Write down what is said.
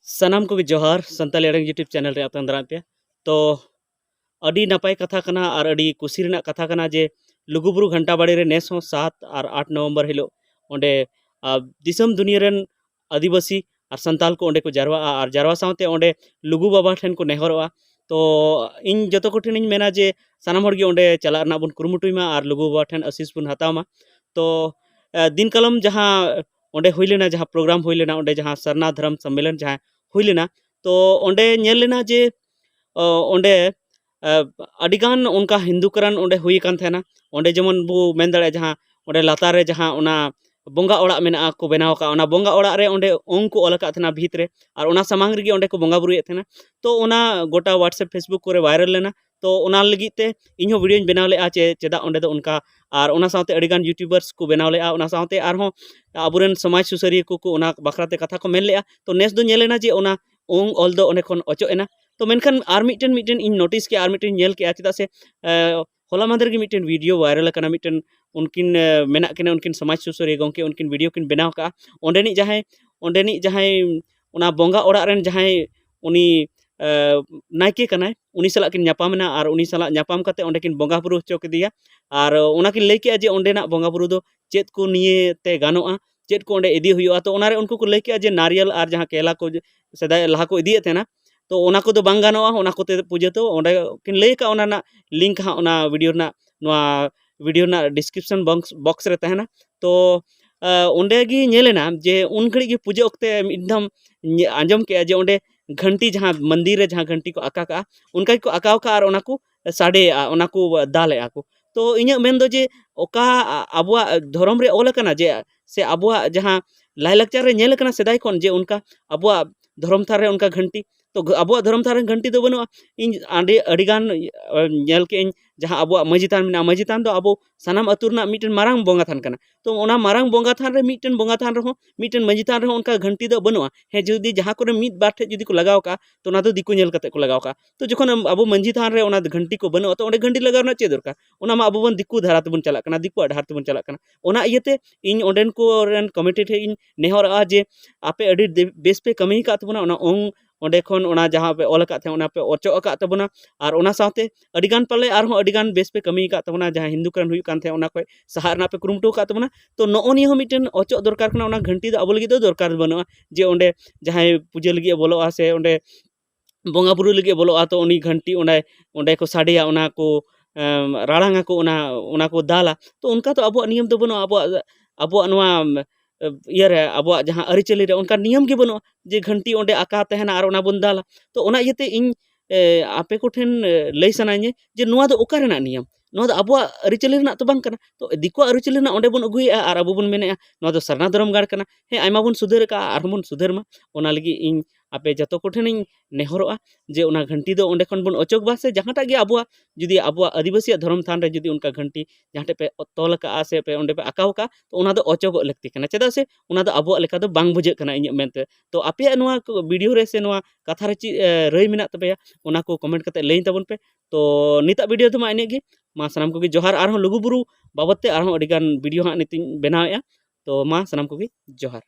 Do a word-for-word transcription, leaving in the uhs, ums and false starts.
ᱥᱟᱱᱟᱢ ᱠᱚᱜᱮ ᱡᱚᱦᱟᱨ, ᱥᱟᱱᱛᱟᱞᱤ ᱟᱲᱟᱝ YouTube ᱪᱮᱱᱮᱞ ᱨᱮ ᱟᱛᱟᱝ ᱫᱟᱨᱟᱢ ᱯᱮ᱾ ᱛᱚ ᱟᱹᱰᱤ ᱱᱟᱯᱟᱭ ᱠᱟᱛᱷᱟ ᱠᱟᱱᱟ ᱟᱨ ᱟᱹᱰᱤ ᱠᱩᱥᱤ ᱨᱮᱱᱟᱜ ᱠᱟᱛᱷᱟ ᱠᱟᱱᱟ ᱡᱮ ᱞᱩᱜᱩᱵᱩᱨᱩ ᱜᱷᱟᱱᱴᱟ ᱵᱟᱲᱮ ᱨᱮ ᱱᱮᱥ ᱦᱚᱸ ᱥᱟᱛ ᱟᱨ ᱟᱴ ᱱᱚᱵᱷᱮᱢᱵᱚᱨ ᱦᱤᱞᱳᱜ ᱚᱸᱰᱮ ᱟ, ᱫᱤᱥᱚᱢ ᱫᱩᱱᱤᱭᱟᱹ ᱨᱮᱱ ᱟᱹᱫᱤᱵᱟᱹᱥᱤ ᱟᱨ ᱥᱟᱱᱛᱟᱞ ᱠᱚ ᱚᱸᱰᱮ ᱠᱚ ᱡᱟᱨᱣᱟᱜᱼᱟ ᱟᱨ ᱡᱟᱨᱣᱟ ᱥᱟᱶᱛᱮ ᱚᱸᱰᱮ ᱞᱩᱜᱩ ᱵᱟᱵᱟ ᱴᱷᱮᱱ ᱠᱚ ᱱᱮᱦᱚᱨᱚᱜᱼᱟ᱾ ᱛᱚ ᱤᱧ ᱡᱚᱛᱚ ᱠᱚᱴᱷᱮᱱᱤᱧ ᱢᱮᱱᱟ ᱡᱮ ᱥᱟᱱᱟᱢ ᱦᱚᱲᱜᱮ ᱚᱸᱰᱮ ᱪᱟᱞᱟᱜ ᱨᱮᱱᱟᱜ ᱵᱚᱱ ᱠᱩᱨᱩᱢᱩᱴᱩᱭ ᱢᱟ ᱟᱨ ᱞᱩᱜᱩ ᱵᱟᱵᱟ ᱴᱷᱮᱱ ᱟᱥᱤᱥ ᱵᱚᱱ ᱦᱟᱛᱟᱣ ᱢᱟ᱾ ᱛᱚ ᱟ, ᱫᱤᱱ ᱠᱟᱞᱚᱢ ᱡᱟᱦᱟᱸ ᱚᱸᱰᱮ ᱦᱩᱭ ᱞᱮᱱᱟ, ᱡᱟᱦᱟᱸ ᱯᱨᱳᱜᱨᱟᱢ ᱦᱩᱭ ᱞᱮᱱᱟ, ᱚᱸᱰᱮ ᱡᱟᱦᱟᱸ ᱥᱟᱨᱱᱟ ᱫᱷᱚᱨᱚᱢ ᱥᱚᱢᱢᱮᱞᱚᱱ ᱡᱟᱦᱟᱸ ᱦᱩᱭ ᱞᱮᱱᱟ, ᱛᱚ ᱚᱸᱰᱮ ᱧᱮᱞ ᱞᱮᱱᱟ ᱡᱮ ᱚ, ᱚᱸᱰᱮ ᱟ, ᱟᱹᱰᱤᱜᱟᱱ ᱚᱱᱠᱟ ᱦᱤᱱᱫᱩ ᱠᱟᱨᱟᱱ ᱚᱸᱰᱮ ᱦᱩᱭ ᱟᱠᱟᱱ ᱛᱟᱦᱮᱱᱟ᱾ ᱚᱸᱰᱮ ᱡᱮᱢᱚᱱ ᱵᱚ ᱢᱮᱱ ᱫᱟᱲᱮᱭᱟᱜᱼᱟ, ᱡᱟᱦᱟᱸ ᱚᱸᱰᱮ ᱞᱟᱛᱟᱨ ᱨᱮ ᱡᱟᱦᱟᱸ ᱚᱱᱟ ᱵᱚᱸᱜᱟ ᱚᱲᱟᱜ ᱢᱮᱱᱟᱜᱼᱟ ᱠᱚ ᱵᱮᱱᱟᱣ ᱟᱠᱟᱫ, ᱚᱱᱟ ᱵᱚᱸᱜᱟ ᱚᱲᱟᱜ ᱨᱮ ᱚᱸᱰᱮ ᱚᱝ ᱠᱚ ᱚᱞ ᱟᱠᱟᱫ ᱛᱟᱦᱮᱱᱟ ᱵᱷᱤᱛ ᱨᱮ, ᱟᱨ ᱚᱱᱟ ᱥᱟᱢᱟᱝ ᱨᱮᱜᱮ ᱚᱸᱰᱮ ᱠᱚ ᱵᱚᱸᱜᱟ ᱵᱩᱨᱩᱭᱮᱫ ᱛᱟᱦᱮᱱᱟ᱾ ᱛᱚ ᱚᱱᱟ ᱜᱚᱴᱟ WhatsApp, Facebook ᱠᱚᱨᱮ ᱵᱷᱟᱭᱨᱟᱞ ᱞᱮᱱᱟ᱾ ᱛᱚ ᱚᱱᱟ ᱞᱟᱹᱜᱤᱫ ᱛᱮ ᱤᱧᱦᱚᱸ ᱵᱷᱤᱰᱤᱭᱳᱧ ᱵᱮᱱᱟᱣ ᱞᱮᱫᱼᱟ ᱡᱮ ᱪᱮᱫᱟᱜ ᱚᱸᱰᱮ ᱫᱚ ᱚᱱᱠᱟ, ᱟᱨ ᱚᱱᱟ ᱥᱟᱶᱛᱮ ᱟᱹᱰᱤᱜᱟᱱ YouTubers ᱠᱚ ᱵᱮᱱᱟᱣ ᱞᱮᱫᱼᱟ, ᱚᱱᱟ ᱥᱟᱶᱛᱮ ᱟᱨᱦᱚᱸ ᱟᱵᱚᱨᱮᱱ ᱥᱚᱢᱟᱡᱽ ᱥᱩᱥᱟᱹᱨᱤᱭᱟᱹ ᱠᱚᱠᱚ ᱚᱱᱟ ᱵᱟᱠᱷᱨᱟ ᱛᱮ ᱠᱟᱛᱷᱟ ᱠᱚ ᱢᱮᱱ ᱞᱮᱫᱼᱟ᱾ ᱛᱚ ᱱᱮᱥ ᱫᱚ ᱧᱮᱞ ᱮᱱᱟ ᱡᱮ ᱚᱱᱟ ᱚᱝ ᱚᱞ ᱫᱚ ᱚᱸᱰᱮ ᱠᱷᱚᱱ ᱚᱪᱚᱜ ᱮᱱᱟ᱾ ᱛᱚ ᱢᱮᱱᱠᱷᱟᱱ ᱟᱨ ᱢᱤᱫᱴᱮᱱ, ᱢᱤᱫᱴᱮᱱ ᱤᱧ ᱱᱳᱴᱤᱥ ᱠᱮᱜᱼᱟ, ᱟᱨ ᱢᱤᱫᱴᱮᱱ ᱧᱮᱞ ᱠᱮᱜᱼᱟ, ᱪᱮᱫᱟᱜ ᱥᱮ ᱮ, ᱦᱚᱞᱟ ᱢᱟᱦᱫᱮᱨ ᱜᱮ ᱢᱤᱫᱴᱮᱱ ᱵᱷᱤᱰᱤᱭᱳ ᱵᱷᱟᱭᱨᱟᱞ ᱟᱠᱟᱱᱟ, ᱢᱤᱫᱴᱮᱱ ᱩᱱᱠᱤᱱ ᱮ, ᱢᱮᱱᱟᱜ ᱠᱤᱱᱟ, ᱩᱱᱠᱤᱱ ᱥᱚᱢᱟᱡᱽ ᱥᱩᱥᱟᱹᱨᱤᱭᱟᱹ ᱜᱚᱢᱠᱮ, ᱩᱱᱠᱤᱱ ᱵᱷᱤᱰᱤᱭᱳ ᱠᱤᱱ ᱵᱮᱱᱟᱣ ᱠᱟᱜᱼᱟ᱾ ᱚᱸᱰᱮᱱᱤᱡ ᱡᱟᱦᱟᱸᱭ, ᱚᱸᱰᱮᱱᱤᱡ ᱡᱟᱦᱟᱸᱭ ᱚᱱᱟ ᱵᱚᱸᱜᱟ ᱚᱲᱟᱜ ᱨᱮᱱ ᱡᱟᱦᱟᱸᱭ ᱩᱱᱤ ᱮ, ᱱᱟᱭᱠᱮ ᱠᱟᱱᱟᱭ, ᱩᱱᱤ ᱥᱟᱞᱟᱜ ᱠᱤᱱ ᱧᱟᱯᱟᱢ ᱮᱱᱟ, ᱟᱨ ᱩᱱᱤ ᱥᱟᱞᱟᱜ ᱧᱟᱯᱟᱢ ᱠᱟᱛᱮ ᱚᱸᱰᱮ ᱠᱤᱱ ᱵᱚᱸᱜᱟ ᱵᱩᱨᱩ ᱦᱚᱪᱚ ᱠᱮᱫᱮᱭᱟ᱾ ᱟᱨ ᱚᱱᱟ ᱠᱤᱱ ᱞᱟᱹᱭ ᱠᱮᱜᱼᱟ ᱡᱮ ᱚᱸᱰᱮᱱᱟᱜ ᱵᱚᱸᱜᱟ ᱵᱩᱨᱩ ᱫᱚ ᱪᱮᱫ ᱠᱚ ᱱᱤᱭᱮ ᱛᱮ ᱜᱟᱱᱚᱜᱼᱟ, ᱪᱮᱫ ᱠᱚ ᱚᱸᱰᱮ ᱤᱫᱤ ᱦᱩᱭᱩᱜᱼᱟ᱾ ᱛᱚ ᱚᱱᱟᱨᱮ ᱩᱱᱠᱩ ᱠᱚ ᱞᱟᱹᱭ ᱠᱮᱜᱼᱟ ᱡᱮ ᱱᱟᱨᱤᱭᱟᱞ ᱟᱨ ᱡᱟᱦᱟᱸ ᱠᱮᱞᱟ ᱠᱚ ᱥᱮᱫᱟᱭ ᱞᱟᱦᱟ ᱠᱚ ᱤᱫᱤᱭᱮᱫ ᱛᱟᱦᱮᱱᱟ, ᱛᱚ ᱚᱱᱟ ᱠᱚᱫᱚ ᱵᱟᱝ ᱜᱟᱱᱚᱜᱼᱟ, ᱚᱱᱟ ᱠᱚᱛᱮ ᱯᱩᱡᱟᱹ᱾ ᱛᱚ ᱚᱸᱰᱮ ᱠᱤᱱ ᱞᱟᱹᱭ ᱠᱟᱜᱼᱟ, ᱚᱱᱟ ᱨᱮᱱᱟᱜ ᱞᱤᱝᱠ ᱦᱟᱸᱜ ᱚᱱᱟ ᱵᱷᱤᱰᱤᱭᱳ ᱨᱮᱱᱟᱜ, ᱱᱚᱣᱟ ᱵᱷᱤᱰᱤᱭᱳ ᱨᱮᱱᱟᱜ ᱰᱤᱥᱠᱨᱤᱯᱥᱚᱱ ᱵᱚᱠᱥ, ᱵᱚᱠᱥ ᱨᱮ ᱛᱟᱦᱮᱱᱟ᱾ ᱛᱚ ᱟ, ᱚᱸᱰᱮ ᱜᱮ ᱧᱮᱞ ᱮᱱᱟ ᱡᱮ ᱩᱱ ᱜᱷᱟᱹᱲᱤᱡ ᱜᱮ ᱯᱩᱡᱟᱹ ᱚᱠᱛᱮ ᱢᱤᱫ ᱫᱷᱟᱣ ᱧᱮ-, ᱟᱸᱡᱚᱢ ᱠᱮᱜᱼᱟ ᱡᱮ ᱚᱸᱰᱮ ᱜᱷᱟᱱᱴᱤ, ᱡᱟᱦᱟᱸ ᱢᱚᱱᱫᱤᱨ ᱨᱮ ᱡᱟᱦᱟᱸ ᱜᱷᱟᱱᱴᱤ ᱠᱚ ᱟᱠᱟ ᱠᱟᱜᱼᱟ, ᱚᱱᱠᱟ ᱜᱮᱠᱚ ᱟᱠᱟᱣ ᱠᱟᱜᱼᱟ ᱟᱨ ᱚᱱᱟ ᱠᱚ ᱥᱟᱰᱮᱭᱮᱜᱼᱟ, ᱚᱱᱟ ᱠᱚ ᱫᱟᱞᱮᱜᱼᱟ ᱠᱚ᱾ ᱛᱚ ᱤᱧᱟᱹᱜ ᱢᱮᱱ ᱫᱚ ᱡᱮ ᱚᱠᱟ ᱟ-, ᱟᱵᱚᱣᱟᱜ ᱫᱷᱚᱨᱚᱢ ᱨᱮ ᱚᱞ ᱟᱠᱟᱱᱟ ᱡᱮ, ᱥᱮ ᱟᱵᱚᱣᱟᱜ ᱡᱟᱦᱟᱸ ᱞᱟᱭᱼᱞᱟᱠᱪᱟᱨ ᱨᱮ ᱧᱮᱞ ᱟᱠᱟᱱᱟ ᱥᱮᱫᱟᱭ ᱠᱷᱚᱱ ᱡᱮ ᱚᱱᱠᱟ ᱟᱵᱚᱣᱟᱜ ᱫᱷᱚᱨᱚᱢ ᱛᱷᱟᱱ ᱨᱮ ᱚᱱᱠᱟ ᱜᱷᱟᱱᱴᱤ ᱛᱚ ᱜ- ᱟᱵᱚᱣᱟᱜ ᱫᱷᱚᱨᱚᱢ ᱛᱷᱟᱱ ᱨᱮ ᱜᱷᱟᱹᱱᱴᱤ ᱫᱚ ᱵᱟᱹᱱᱩᱜᱼᱟ᱾ ᱤᱧ ᱟᱹᱰᱤ ᱟᱹᱰᱤᱜᱟᱱ ᱧᱮᱞ ᱠᱮᱫ ᱟᱹᱧ, ᱡᱟᱦᱟᱸ ᱟᱵᱚᱣᱟᱜ ᱢᱟᱹᱡᱷᱤ ᱛᱷᱟᱱ ᱢᱮᱱᱟᱜᱼᱟ, ᱢᱟᱹᱡᱷᱤ ᱛᱷᱟᱱ ᱫᱚ ᱟᱵᱚ ᱥᱟᱱᱟᱢ ᱟᱹᱛᱩ ᱨᱮᱱᱟᱜ ᱢᱤᱫᱴᱮᱱ ᱢᱟᱨᱟᱝ ᱵᱚᱸᱜᱟ ᱛᱷᱟᱱ ᱠᱟᱱᱟ᱾ ᱛᱚ ᱚᱱᱟ ᱢᱟᱨᱟᱝ ᱵᱚᱸᱜᱟ ᱛᱷᱟᱱ ᱨᱮ ᱢᱤᱫᱴᱮᱱ ᱵᱚᱸᱜᱟ ᱛᱷᱟᱱ ᱨᱮᱦᱚᱸ, ᱢᱤᱫᱴᱮᱱ ᱢᱟᱹᱡᱷᱤ ᱛᱷᱟᱱ ᱨᱮᱦᱚᱸ ᱚᱱᱠᱟ ᱜᱷᱟᱹᱱᱴᱤ ᱫᱚ ᱵᱟᱹᱱᱩᱜᱼᱟ᱾ ᱦᱮᱸ, ᱡᱩᱫᱤ ᱡᱟᱦᱟᱸ ᱠᱚᱨᱮ ᱢᱤᱫ ᱵᱟᱨ ᱴᱷᱮᱡ ᱡᱩᱫᱤ ᱠᱚ ᱞᱟᱜᱟᱣ ᱠᱟᱜᱼᱟ, ᱛᱚ ᱚᱱᱟ ᱫᱚ ᱫᱤᱠᱩ ᱧᱮᱞ ᱠᱟᱛᱮ ᱠᱚ ᱞᱟᱜᱟᱣ ᱠᱟᱜᱼᱟ᱾ ᱛᱚ ᱡᱚᱠᱷᱚᱱ ᱟᱢ- ᱟᱵᱚ ᱢᱟᱹᱡᱷᱤ ᱛᱷᱟᱱ ᱨᱮ ᱚᱱᱟ ᱜᱷᱟᱹᱱᱴᱤ ᱠᱚ ᱵᱟᱹᱱᱩᱜᱼᱟ, ᱛᱚ ᱚᱸᱰᱮ ᱜᱷᱟᱹᱱᱴᱤ ᱞᱟᱜᱟᱣ ᱨᱮᱱᱟᱜ ᱪᱮᱫ ᱫᱚᱨᱠᱟᱨ? ᱚᱱᱟ ᱢᱟ ᱟᱵᱚ ᱵᱚᱱ ᱫᱤᱠᱩ ᱫᱷᱟᱨᱟ ᱛᱮᱵᱚᱱ ᱪᱟᱞᱟᱜ ᱠᱟᱱᱟ, ᱫᱤᱠᱩᱣᱟᱜ ᱰᱟᱦᱟᱨ ᱛᱮᱵᱚᱱ ᱪᱟᱞᱟᱜ ᱠᱟᱱᱟ᱾ ᱚᱱᱟ ᱤᱭᱟᱹᱛᱮ ᱤᱧ ᱚᱸᱰᱮᱱ ᱠᱚ ᱨᱮᱱ ᱠᱚᱢᱤᱴᱤ ᱴᱷᱮᱡ ᱤᱧ ᱱᱮᱦᱚᱨᱚᱜᱼᱟ ᱡᱮ ᱟᱯᱮ ᱟᱹᱰᱤ ᱫᱮ- ᱵᱮᱥ ᱯᱮ ᱠᱟᱹᱢᱤ ᱟᱠᱟᱫ ᱛᱟᱵᱚᱱᱟ, ᱚᱱᱟ ᱚᱝ ᱚᱸᱰᱮ ᱠᱷᱚᱱ ᱚᱱᱟ ᱡᱟᱦᱟᱸ ᱯᱮ ᱚᱞ ᱟᱠᱟᱫ ᱛᱟᱦᱮᱸᱫ, ᱚᱱᱟ ᱯᱮ ᱚᱪᱚᱜ ᱟᱠᱟᱫ ᱛᱟᱵᱚᱱᱟ᱾ ᱟᱨ ᱚᱱᱟ ᱥᱟᱶᱛᱮ ᱟᱹᱰᱤᱜᱟᱱ ᱯᱟᱞᱮ ᱟᱨᱦᱚᱸ ᱟᱹᱰᱤᱜᱟᱱ ᱵᱮᱥ ᱯᱮ ᱠᱟᱹᱢᱤ ᱟᱠᱟᱫ ᱛᱟᱵᱚᱱᱟ, ᱡᱟᱦᱟᱸ ᱦᱤᱱᱫᱩ ᱠᱚᱨᱮᱱ ᱦᱩᱭᱩᱜ ᱠᱟᱱ ᱛᱟᱦᱮᱸᱫ, ᱚᱱᱟ ᱠᱷᱚᱡ ᱥᱟᱦᱟᱜ ᱨᱮᱱᱟᱜ ᱯᱮ ᱠᱩᱨᱩᱢᱩᱴᱩ ᱟᱠᱟᱫ ᱛᱟᱵᱚᱱᱟ᱾ ᱛᱚ ᱱᱚᱜᱼᱚ ᱱᱤᱭᱟᱹ ᱦᱚᱸ ᱢᱤᱫᱴᱮᱱ ᱚᱪᱚᱜ ᱫᱚᱨᱠᱟᱨ ᱠᱟᱱᱟ᱾ ᱚᱱᱟ ᱜᱷᱟᱹᱱᱴᱤ ᱫᱚ ᱟᱵᱚ ᱞᱟᱹᱜᱤᱫ ᱫᱚ ᱫᱚᱨᱠᱟᱨ ᱵᱟᱹᱱᱩᱜᱼᱟ, ᱡᱮ ᱚᱸᱰᱮ ᱡᱟᱦᱟᱸᱭ ᱯᱩᱡᱟᱹ ᱞᱟᱹᱜᱤᱫ ᱮ ᱵᱚᱞᱚᱜᱼᱟ ᱥᱮ ᱚᱸᱰᱮ ᱵᱚᱸᱜᱟ ᱵᱩᱨᱩ ᱞᱟᱹᱜᱤᱫ ᱮ ᱵᱚᱞᱚᱜᱼᱟ, ᱛᱚ ᱩᱱᱤ ᱜᱷᱟᱹᱱᱴᱤ ᱚᱸᱰᱮ, ᱚᱸᱰᱮ ᱠᱚ ᱥᱟᱰᱮᱭᱟ, ᱚᱱᱟ ᱠᱚ, ᱮᱢ, ᱨᱟᱲᱟᱝ ᱟᱠᱚ, ᱚᱱᱟ, ᱚᱱᱟ ᱠᱚ ᱫᱟᱞᱟ᱾ ᱛᱚ ᱚᱱᱠᱟ ᱫᱚ ᱟᱵᱚᱣᱟᱜ ᱱᱤᱭᱚᱢ ᱫᱚ ᱵᱟᱹᱱᱩᱜᱼᱟ᱾ ᱟᱵᱚᱣᱟᱜ, ᱟᱵᱚᱣᱟᱜ ᱱᱚᱣᱟ, ᱮᱢ, ᱤᱭᱟᱹᱨᱮ, ᱟᱵᱚᱣᱟᱜ ᱡᱟᱦᱟᱸ ᱟᱹᱨᱤᱪᱟᱹᱞᱤ ᱨᱮ ᱚᱱᱠᱟ ᱱᱤᱭᱚᱢ ᱜᱮ ᱵᱟᱹᱱᱩᱜᱼᱟ ᱡᱮ ᱜᱷᱟᱹᱱᱴᱤ ᱚᱸᱰᱮ ᱟᱠᱟ ᱛᱟᱦᱮᱱᱟ ᱟᱨ ᱚᱱᱟ ᱵᱚᱱ ᱫᱟᱞᱟ᱾ ᱛᱚ ᱚᱱᱟ ᱤᱭᱟᱹᱛᱮ ᱤᱧ, ᱮ, ᱟᱯᱮ ᱠᱚᱴᱷᱮᱱ, ᱮ, ᱞᱟᱹᱭ ᱥᱟᱱᱟᱧᱟ ᱡᱮ ᱱᱚᱣᱟ ᱫᱚ ᱚᱠᱟ ᱨᱮᱱᱟᱜ ᱱᱤᱭᱚᱢ? ᱱᱚᱣᱟ ᱫᱚ ᱟᱵᱚᱣᱟᱜ ᱟᱹᱨᱤᱪᱟᱹᱞᱤ ᱨᱮᱱᱟᱜ ᱛᱚ ᱵᱟᱝ ᱠᱟᱱᱟ᱾ ᱛᱚ ᱫᱤᱠᱩᱣᱟᱜ ᱟᱹᱨᱤᱪᱟᱹᱞᱤ ᱨᱮᱱᱟᱜ ᱚᱸᱰᱮ ᱵᱚᱱ ᱟᱹᱜᱩᱭᱮᱫᱼᱟ ᱟᱨ ᱟᱵᱚ ᱵᱚᱱ ᱢᱮᱱᱮᱫᱼᱟ ᱱᱚᱣᱟ ᱫᱚ ᱥᱟᱨᱱᱟ ᱫᱷᱚᱨᱚᱢ ᱜᱟᱲ ᱠᱟᱱᱟ᱾ ᱦᱮᱸ, ᱟᱭᱢᱟ ᱵᱚᱱ ᱥᱩᱫᱷᱟᱹᱨ ᱟᱠᱟᱫᱼᱟ, ᱟᱨᱦᱚᱸ ᱵᱚᱱ ᱥᱩᱫᱷᱟᱹᱨ ᱢᱟ᱾ ᱚᱱᱟ ᱞᱟᱹᱜᱤᱫ ᱤᱧ ᱟᱯᱮ ᱡᱚᱛᱚ ᱠᱚᱴᱷᱮᱱᱤᱧ ᱱᱮᱦᱚᱨᱚᱜᱼᱟ ᱡᱮ ᱚᱱᱟ ᱜᱷᱟᱹᱱᱴᱤ ᱫᱚ ᱚᱸᱰᱮ ᱠᱷᱚᱱ ᱵᱚᱱ ᱚᱪᱚᱜ ᱢᱟ, ᱥᱮ ᱡᱟᱦᱟᱸᱴᱟᱜ ᱜᱮ ᱟᱵᱚᱣᱟᱜ, ᱡᱩᱫᱤ ᱟᱵᱚᱣᱟᱜ ᱟᱹᱫᱤᱵᱟᱹᱥᱤᱭᱟᱜ ᱫᱷᱚᱨᱚᱢ ᱛᱷᱟᱱ ᱨᱮ ᱡᱩᱫᱤ ᱚᱱᱠᱟ ᱜᱷᱟᱹᱱᱴᱤ ᱡᱟᱦᱟᱸ ᱴᱷᱮᱡ ᱯᱮ ᱛᱚᱞ ᱟᱠᱟᱫᱼᱟ ᱥᱮ ᱯᱮ ᱚᱸᱰᱮ ᱯᱮ ᱟᱸᱠᱟᱣ ᱟᱠᱟᱫᱼᱟ, ᱛᱚ ᱚᱱᱟ ᱫᱚ ᱚᱪᱚᱜᱚᱜ ᱞᱟᱹᱠᱛᱤ ᱠᱟᱱᱟ᱾ ᱪᱮᱫᱟᱜ ᱥᱮ ᱚᱱᱟ ᱫᱚ ᱟᱵᱚᱣᱟᱜ ᱞᱮᱠᱟ ᱫᱚ ᱵᱟᱝ ᱵᱩᱡᱷᱟᱹᱜ ᱠᱟᱱᱟ ᱤᱧᱟᱹᱜ ᱢᱮᱱᱛᱮ᱾ ᱛᱚ ᱟᱯᱮᱭᱟᱜ ᱱᱚᱣᱟ ᱠᱚ ᱵᱷᱤᱰᱤᱭᱳ ᱨᱮ ᱥᱮ ᱱᱚᱣᱟ ᱠᱟᱛᱷᱟ ᱨᱮ ᱪᱮᱫ, ᱮ, ᱨᱟᱹᱭ ᱢᱮᱱᱟᱜ ᱛᱟᱯᱮᱭᱟ, ᱚᱱᱟ ᱠᱚ ᱠᱚᱢᱮᱱᱴ ᱠᱟᱛᱮ ᱞᱟᱹᱭ ᱛᱟᱵᱚᱱ ᱯᱮ᱾ ᱛᱚ ᱱᱤᱛᱟᱜ ᱵᱷᱤᱰᱤᱭᱳ ᱫᱚ ᱢᱟ ᱤᱱᱟᱹᱜ ᱜᱮ᱾ ᱢᱟ ᱥᱟᱱᱟᱢ ᱠᱚᱜᱮ ᱡᱚᱦᱟᱨ᱾ ᱟᱨᱦᱚᱸ ᱞᱩᱜᱩᱵᱩᱨᱩ ᱵᱟᱵᱚᱫ ᱛᱮ ᱟᱨᱦᱚᱸ ᱟᱹᱰᱤᱜᱟᱱ ᱵᱷᱤᱰᱤᱭᱳ ᱦᱟᱸᱜ ᱱᱤᱛᱤᱧ ᱵᱮᱱᱟᱣᱮᱫᱼᱟ᱾ ᱛᱚ ᱢᱟ ᱥᱟᱱᱟᱢ ᱠᱚᱜᱮ ᱡᱚᱦᱟᱨ᱾